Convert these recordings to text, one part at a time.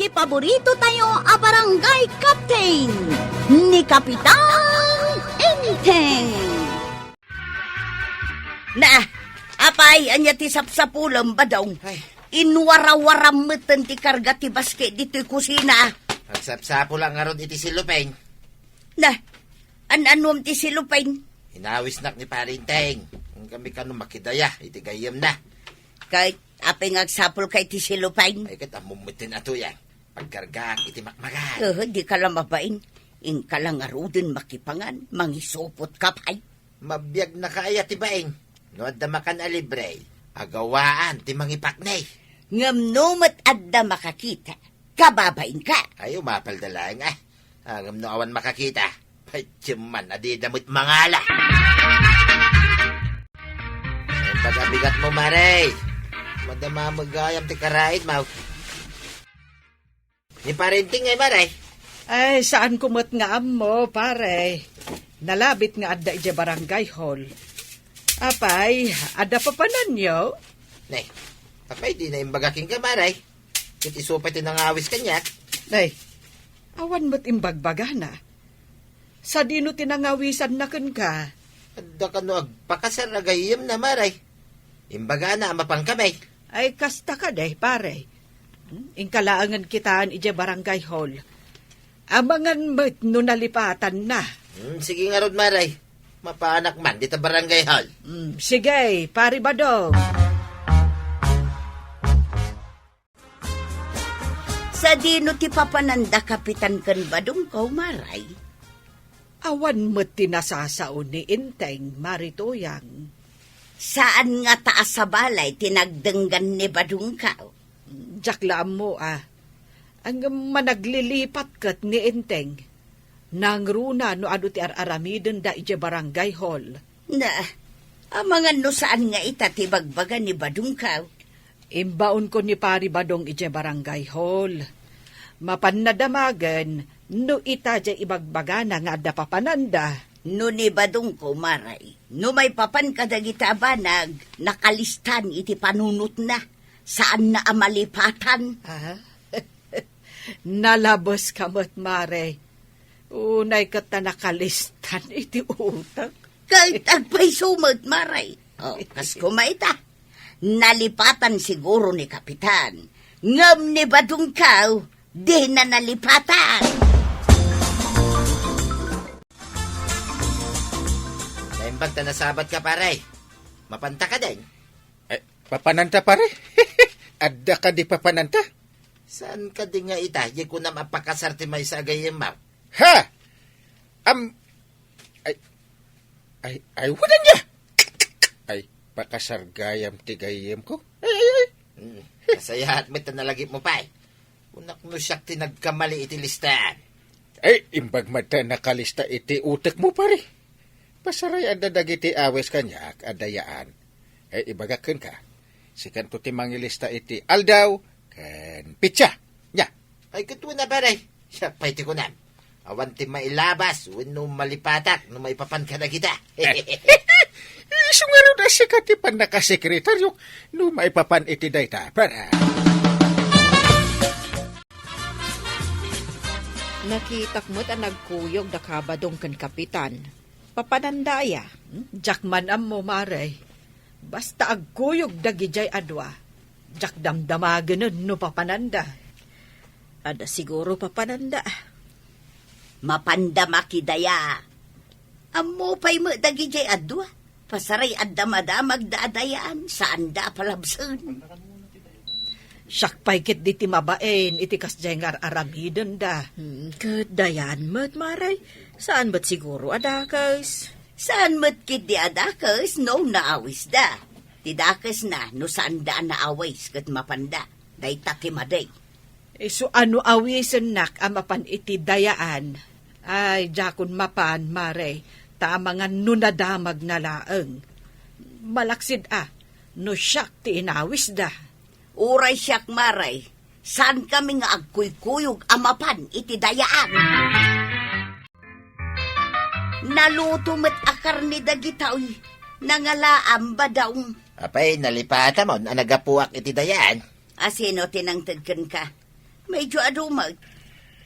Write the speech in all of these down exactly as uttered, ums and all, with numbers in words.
Paborito tayo a barangay captain, ni Kapitan Enteng. Na, apay, ania ti sapsapulem, Badong? Ay. Inwarawaram metten ti karga ti baske ditoy kusina. Agsapsapulak ngarud iti silupeng. Na, an-anuam ti silupeng? Inawisnak ni Pari Enteng. Kami kano makidaya iti gayyemna. Ket apay nga agsapulka iti silupeng? Ay, ket ammom met ti natuyan. Pagkargaak iti makmakan. Eh, dika la mabain. Inka la ngaruden makipangan, mangisupot ka pay. Mabiagnaka aya ti bain? No adda makan a libre, agawaan ti mangipaknay. Ngem no met adda makakita, kababainka. Ay, umapalda laeng, ah. Ah, ngem no awan makakita, patiem man, adida met mangala. Ay, pagabigat mo, Mare. Madama met gayam ti karaid, maw. Ni Pari Enteng ngay, Mare? Ay, saanko met nga ammo, pare. Nalabit nga adda idiay barangay hall. Apay, adda papananyo? Ne, apay, dina imbaga kenka, Mare? Ket isu pay ti nangawis kaniak. Ay, awan met imbagbagana. Sadino ti nangawisanna kenka? Adda kano agpakasar a gayyemna, Mare? Imbagana a mapankami. Ay, kasta kadi, pare. Hmm? Inka laengen kitaen idiay barangay hall. Amangan met no nalipatanna. Hmm, sige ngarud, Mare. Mapanak man dita barangay hall. Hmm, sige, Pare Badong. Sadino ti papananda, Kapitan, ken Badongko, Mare? Awan met ti nasasao ni Enteng, Mare Tuyang. Saan ngata a sabali ti nagdenggan ni Badongko? Diak la ammo, a. Ngem managlilipat ket ni Enteng. Nangruna no adu ti ar-aramidenda idiay barangay hall. Na, amangan no saan nga ita ti ibagbaga ni Badongko. Imbaonko ni Pari Badong idiay barangay hall. Mapanna damagen no ita diay ibagbagana nga adda papananda. No ni Badongko, Mare, no maipapan kadagiti a banag, nakalistan iti panunotna. Saanna a malipatan. Ah? Nalabeska met, Mare. Unay ket ta nakalistan iti utek. Ket agpayso met, Mare. O, kas koma ita. Nalipatan siguro ni Kapitan. Ngem ni Badongko, dina nalipatan. Naimbag ta nasabatka, pare. Mapanta kadin? Eh, papananta, pare? Adda kadi papananta? Saan kadi nga ita, di kunam a pakasar ti maysa a gayyemmo? Ha? Am, ay, ay, ay, wadanya! Ay, pakasar gayam ti gayyemko? Ay, ay, ay. Hmm, nasayaat met ta nalagipmo pay. Kunak no siak ti nagkamali iti listaan. Ay, imbag met ta nakalista iti utekmo, pare. Pasaray adda dagiti awis kaniak a dayaan. Ay, ibagak kenka. Sikanto ti mangilista iti aldaw ken petsa. Nya. Ay, ket wen a, pare. Siak pay ti kunam. Awan ti mailabas wenno malipatak no maipapan kadagita. Isu ngarud a sika ti pannakasekretario no maipapan iti dayta, pare. Nakitak met a nagkuyog da Kabadong ken Kapitan. Papananda aya? Hmm? Diak man ammo, Mare. Basta agkuyog dagidiay a dua. Diak damdamagen no papananda. Adda siguro papananda. Mapanda makidaya. Ammo pay met dagidiay a dua. Pasaray adda madamagda a dayaan, saanda a palabsen. Siak pay ketdi ti mabain iti kasdiay nga ar-aramidenda. Hmm, ket dayaan met, Mare. Saan met siguro a dakes? Saan met ketdi a dakes no naawisda. Ti dakesna no saanda a naawis ket mapanda. Dayta ti madi. Isu a no awisennak a mapan iti dayaan, ay, diakon mapan, Mare, ta amangan no nadamagna laeng. Malaksid a, no siak ti inawisda. Uray siak, Mare, saankami nga agkuykuyog a mapan iti dayaan. Naluto met a karne dagitoy, nangalaam, Badong. Apay, nalipatamon a naggapuak iti dayaan? A sino ti nangted kenka? Medyo adu met.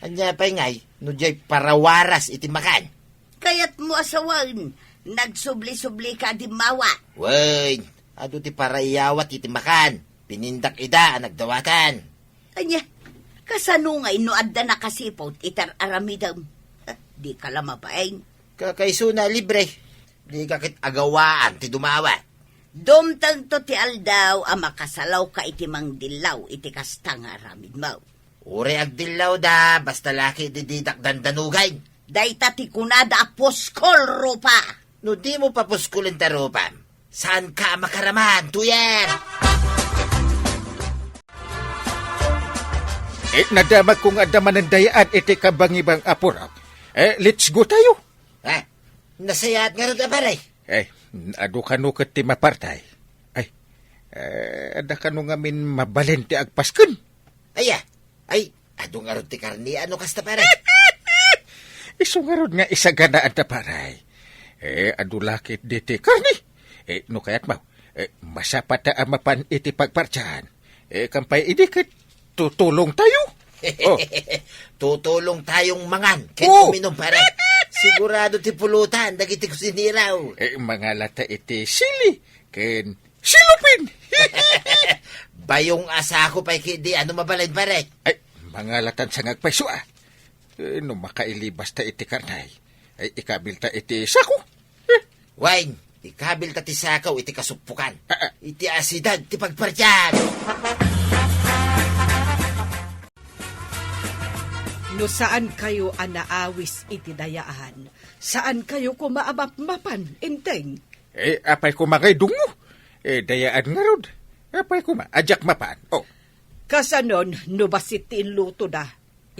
Ania pay ngay, no diay parawaras iti makan? Kayatmo a sawen, nagsubli-sublika a dimmawa. Wen, adu ti paraiyawat iti makan. Pinindak ida a nagdawatan. Ania, kasano ngay no adda nakasiput iti ar-aramidem? Dika la mabain. Kakaisuna a libre. Dika ket agawaan ti dumawat. Dumtengto ti aldaw a makasalawka iti mangdillaw iti kasta nga aramidmo. Uray agdillawda, basta la ket didak dandanugen. Dayta ti kunada a puskol, Rupa. No dimo papuskulen ta rupam, saanka a makaraman, tuyer! Eh, nadamagko nga adda manen dayaan iti kabangibang a purok. Eh, let's go tayo. Ha? Nasayaat ngarud a, pare? Eh, adu kano ket ti mapartay. Ay, eh, adda kano ngamin mabalin ti agpasken? Aya, ay, adu ngarud ti karne, ano kasta, pare? Isu ngarud nga isaganaanda, pare. Eh, adu la ket diti karne. Eh, no kayatmo, eh, masapata a mapan iti pagpartian. Eh, kampay idi ket tutulong tayo. Oh. Tutulong tayong mangan ken Oo. uminom, pare. Sigurado ti pulutan dagiti kusineraw. Eh, mangalata iti sili ken silupin. Bayong a sako pay ket di ano mabalin, pare. Ay, mangalatan sa ngagpayso, ah. Eh, no makailibas ta iti karne, ay ikabil ta iti sako. Eh. Wen, ikabil ta ti sako iti kasuppukan. Ah, ah. Iti asideg ti pagpartian. No saan kayo a naawis iti dayaan, saan kayo koma a mapmapan, Enteng? Eh, apay koma ngay dungo? Eh, dayaan ngarud. Apay koma, a diak mapan. Oh. Kasanon, no bassit ti inlutoda,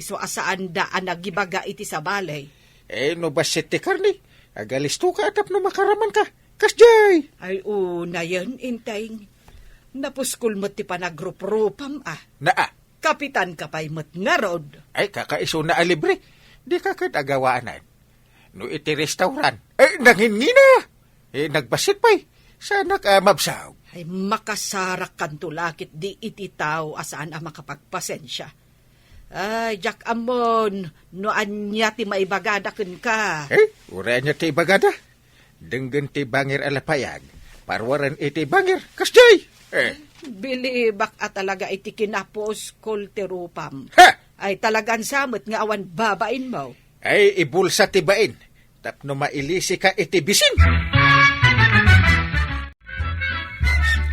isu a saanda a nagibaga iti sabali. Eh, no bassit ti karne, agalistoka tapno makaramanka. Kasdiay! Ay, unayen, Enteng. Napuskol met ti panagruprupam, ah. Naa. Kapitanka pay met ngarud. Ay, kakaisuna a libre. Dika ket agawaanan. No iti restaurant, eh, nangingina! Eh, nagbassit pay. Saanak a mabsag. Ay, makasarakkanto la ket di iti tao a saan a makapagpasensia. Ay, diak ammon, no ania ti maibagada kenka. Eh, uray ania ti ibagada? Denggen ti bangir a lapayag, paruaren iti bangir, kasdiay! Eh. Bilibak a talaga iti kinapuskol ti rupam. Ha! Ay, talagan sa met nga awan babainmo. Ay, ibulsa ti bain, tapno mailisika iti bisin.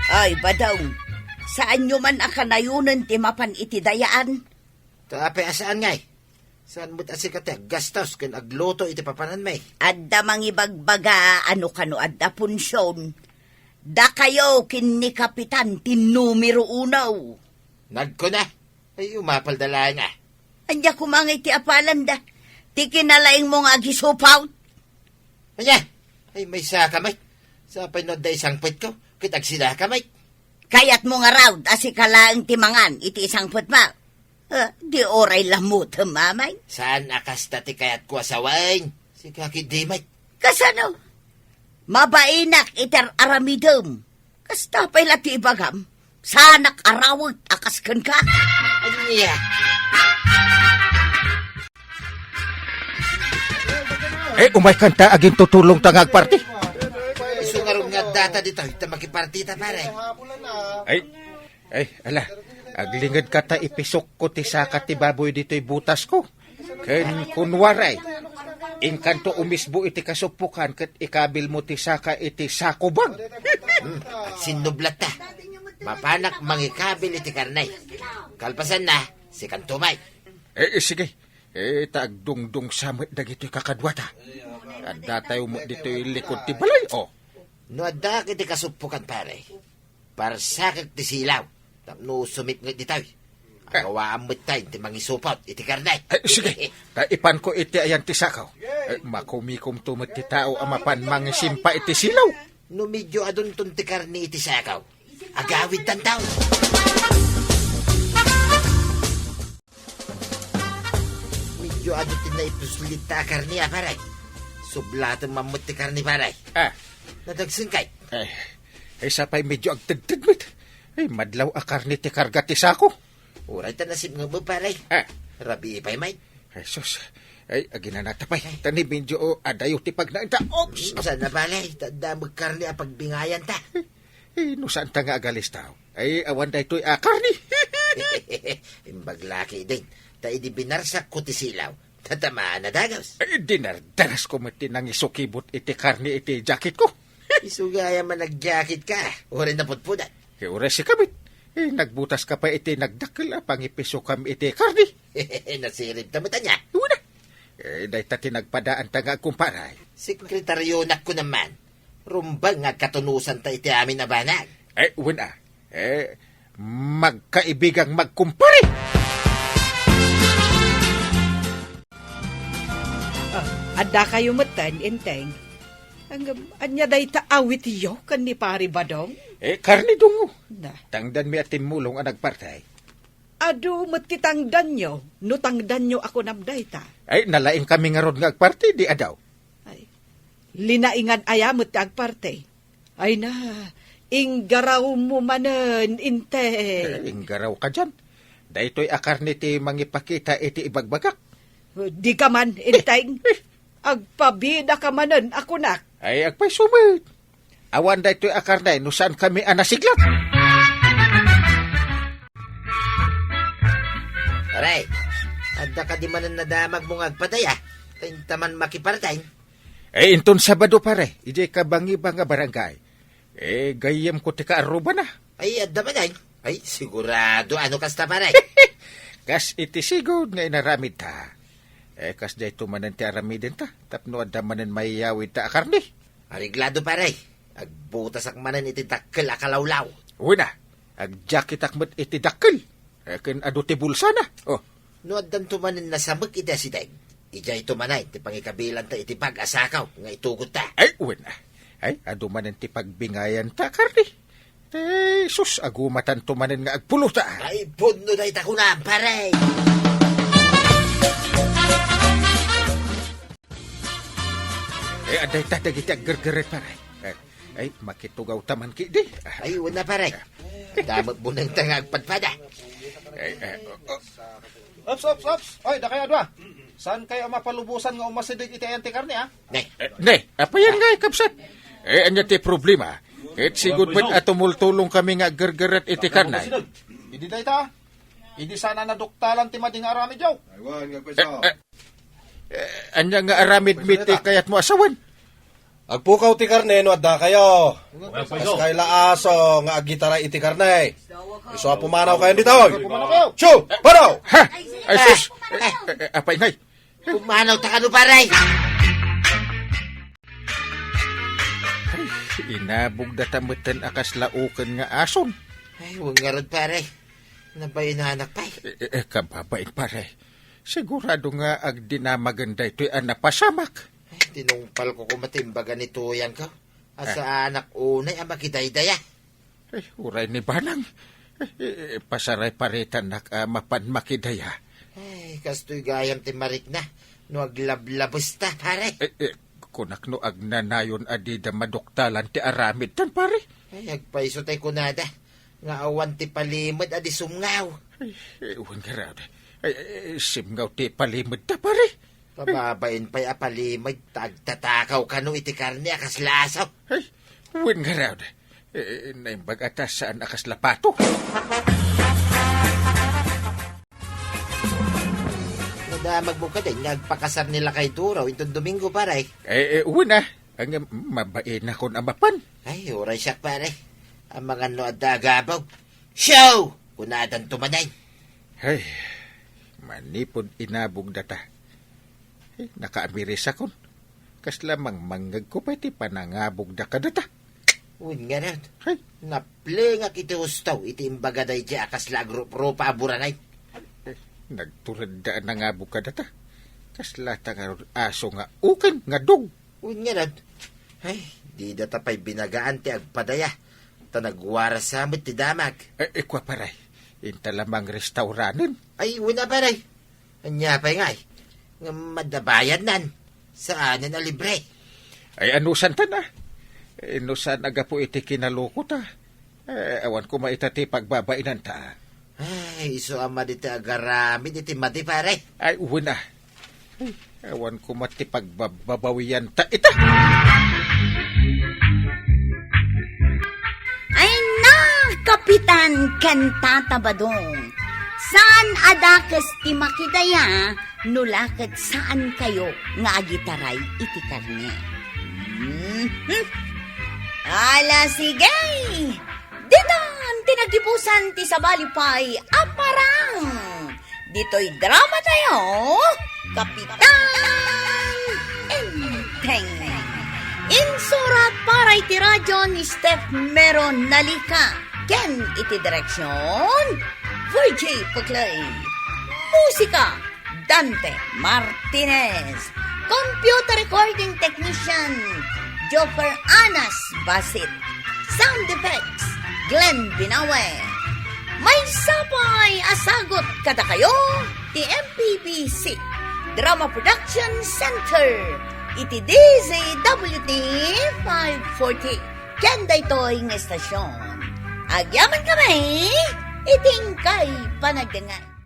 Ay, Badong, saanyo man a kanayonen ti mapan iti dayaan? Ta apay a saan ngay? Saan met a sika ti aggastos ken agluto iti papananmi? Adda mangibagbaga a no kano adda punsion. Dakayo ken ni Kapitan ti numero uno. Nagkuna, ay umapalda laeng a. Ania koma ngay ti apalanda? Ti kinalaingmo nga agisupot? Ania? Ay, maysaka met. Sapay no adda isangpetko, ket agsilaka met. Kayatmo ngarud a sika laeng ti mangan iti isangpetmo? Ah, di uray lammutem, Amay? Saan a kasta ti kayatko a sawen? Sika ket di met. Kasano? Mabainak iti ar-aramidem. Kasta pay la ti ibagam, saanak a rawet a kas kenka. Ania? Eh, umaykan ta, agintutulongta nga agparti. Isu ngarud nga addata ditoy ta makipartita, pare. Ay, ay, ala, aglingedka ta ipisokko ti saka ti baboy ditoy butasko. Ken kunwaray, inkanto umisbo iti kasuppukan ket ikabilmo ti saka iti sako bag. Hmm, agsinnublatta. Mapanak mangikabil iti karne. Kalpasanna, sikanto met. Eh, eh, sige. Eh, ta agdungdungsa met dagitoy kakaduata. Addatayo met ditoy likod ti balay, oh. No addaak iti kasuppukan, pare, parsakek ti silaw tapno sumipnget ditoy. Eh. Agawaan met tayo ti mangisupot iti karne. Eh, sige. Ta ipanko iti ayan ti sakaw. Eh, makumikomto met ti tao a mapan mangisimpa iti silaw. No medyo adunton ti karne iti sakaw, agawidtan tayo. Medyo adu ti naipuslit ta a karne, a, pare. Sublaten man met ti karne, pare. Ah. Nadagsen kay? Eh, eh, sapay medyo agtedted met. Eh, madlaw a karne ti karga ti sako. Uray ta nasipngetem, pare. Ah. Rabii pay met. Jesus. Ay, aginanata pay. Ay. Tani, medyo, oh, adayo ti pagnaenta. Oops! Mm, saan na, pare? Ta adda met karne a pagbingayanta. Eh, no saan ta nga agalista? Ay, awan daytoy a karne. Imbag la ketdin. Ta idi binarsakko ti silaw, tatamaan a dagus. Ay, dinardarasko met ti nangisukibot iti karne iti jacketko. Isu gayam a nagjacket ka, uray napudpudan. Eh, uray sika met. Eh, nagbutas ka pay iti nagdakkel a pangipisokam iti karne. Nasirib ta met ania. Wen a. Eh, dayta ti nagpadaanta nga agkumparay. Sekretarionak kunam man. Rumbeng nga agkatunusanta iti amin a banag. Eh, wen a. Eh, magkaibigang magkumpare. Ah, addakayo metten, Enteng. Ngem, ania dayta awityo ken ni Pari Badong? Eh, karne dungo. Na. Tangdanmi a timmulong a nagparti. Adu met ti tangdanyo, no tangdanyo a kunam dayta. Ay, nalaingkami ngarud nga agparti, di adaw. Ay, linaingan aya met ti agparti. Ay na, inggarawmo manen, Enteng. Eh, inggaraw ka dian. Daytoy a karne ti mangipakita iti ibagbagak. Di ka man, Enteng. Agpabida ka manen a kunak. Ay, agpayso met. Awan daytoy a karne no saan kami a nasiglat. Pare, adda kadi manen nadamagmo nga agpadaya? Ta inta man makipartay. Eh, inton Sabado, pare, idiay kabangiba nga barangay. Eh, gayyemko ti kaarrubana. Ay, adda manen. Ay, sigurado, ano kasta, pare? Kas iti sigud nga inaramidta. Eh, kasdiayto manen ti aramidenta, tapno adda manen mayawidta a karne. Areglado, pare. Agbutasak manen iti dakkel a kalawlaw. Wen a, agjacketak met iti dakkel. Eh, ken adu ti bulsana. Oh. No addanto manen nasamek iti asideg, idiayto manen ti pangikabilanta iti bag a sakaw nga itugotta. Ay, wen a. Ay, adu manen ti pagbingayanta, karne. Ay, sus, agumatanto manen nga agpulota. Ay, pudno dayta kunam, pare. Eh, adda ita dagiti aggergerret, pare. Eh, ay, makitugawta man ketdi. Ah. Ay, wen a, pare. Damet bunengta nga agpadpada. Ay, eh, oh, oh. Ops, ops, ops! Oy, dakayo a dua! Saan kayo a mapalubosan nga umasideg iti ayan ti karne, ha? Ne. Eh, ne, apayan nga, kabsat? Eh, ania ti problema? Ket sigud met a tumultulong kami nga aggergerret iti karne. Idi dayta, idi sana naduktalan ti madi nga aramidyo. Aywan, nga Eh, eh, ania nga aramid mi ti kayatmo a sawen? Agpukaw ti karne no adda kayo. Kas kay la aso nga agitaray iti karne. Isu a pumanaw kayo ditoy. Pumanaw kayo. Siu! Panaw! Ha? Ay, sus! Eh, eh, eh, apay ngay? Pumanaw ta kano, pare? Ay, inabog data metten a kasla uken nga ason. Ay, wen ngarud, pare. Nabainanak pay. Eh, eh, eh, kababain, pare. Sigurado nga agdinamagen daytoy a napasamak. Ay, tinungpalko koma ti imbaga ni Tuyangko. Ah. Saanak unay a makidaydaya. Ay, uray ni Banang. Eh, eh, eh, pasarayparitanak a mapan makidaya. Ay, kastoy gayam ti marikna no aglablabesta, pare. Eh, eh, kunak no agnanayon a dida maduktalan ti aramidtan, pare. Ay, agpayso tay kunada nga awan ti palimed a di sumngaw. Ay, eh, wen ngarud. Ay, eh, simngaw ti palimedta, pare. Kababain pay a palimed ta agtatakaw kano iti karne a kasla aso. Ay, wen ngarud. Eh, naimbag a ta saan a kasla pato. Nadamagmo kadin nga agpakasar ni Lakay Duro inton Domingo, pare. Eh, eh, wen a. Ang mabainakon a mapan. Ay, uray siak, pare. Amangan no adda agabog. Siu! Kunadanto manen. Ay, manipud inabog data. Eh, nakaamirisakon. Kasla mangmangngegko pay ti panangabogda kadata. Wen ngarud. Hay. Naplengak iti husto iti imbaga daydiay a kasla agrup-rupa a buranay. Eh, nagturedda a nangabog kadata. Kasla ta ngarud aso nga uken nga dog. Wen ngarud. Ay, didata pay binagaan ti agpadaya. Ta nagwarasa met ti damag. Eh, eh, kua, pare. Inta la mangrestauranen. Ay, wen a, pare. Ania pay ngay? Ngem adda bayadnan. Saanen a libre. Ay, anusantan a. Eh, no saan a gapu iti kinalukota. Eh, awan koma ita ti pagbabainanta. Ay, isu a madi ti agaramid iti madi, pare. Ay, wen a. Ay, awan ko met ti pagbababawian ta ita. Ay na, Kapitan ken Tata Badong. Saan a dakes ti makidaya no la ket saankayo nga agitaray iti karne. Mhm. Ala, sige! Ditan ti naggibusan ti sabali pay a parang. Ditoy drama tayo, Kapitan Enteng. Insurat para iti radyo ni Steph Mero Nalica. Ken iti direksyon, Virgie Paclay. Musika, Dante Martinez. Computer recording technician, Joffer Anas Basit. Sound effects, Glenn Binawe. Maysa pay a sagut kadakayo ti M P B C Drama Production Center iti D Z W T five forty. Ken daytoy nga estasyon, agyamankami iti inkay panagdengngeg.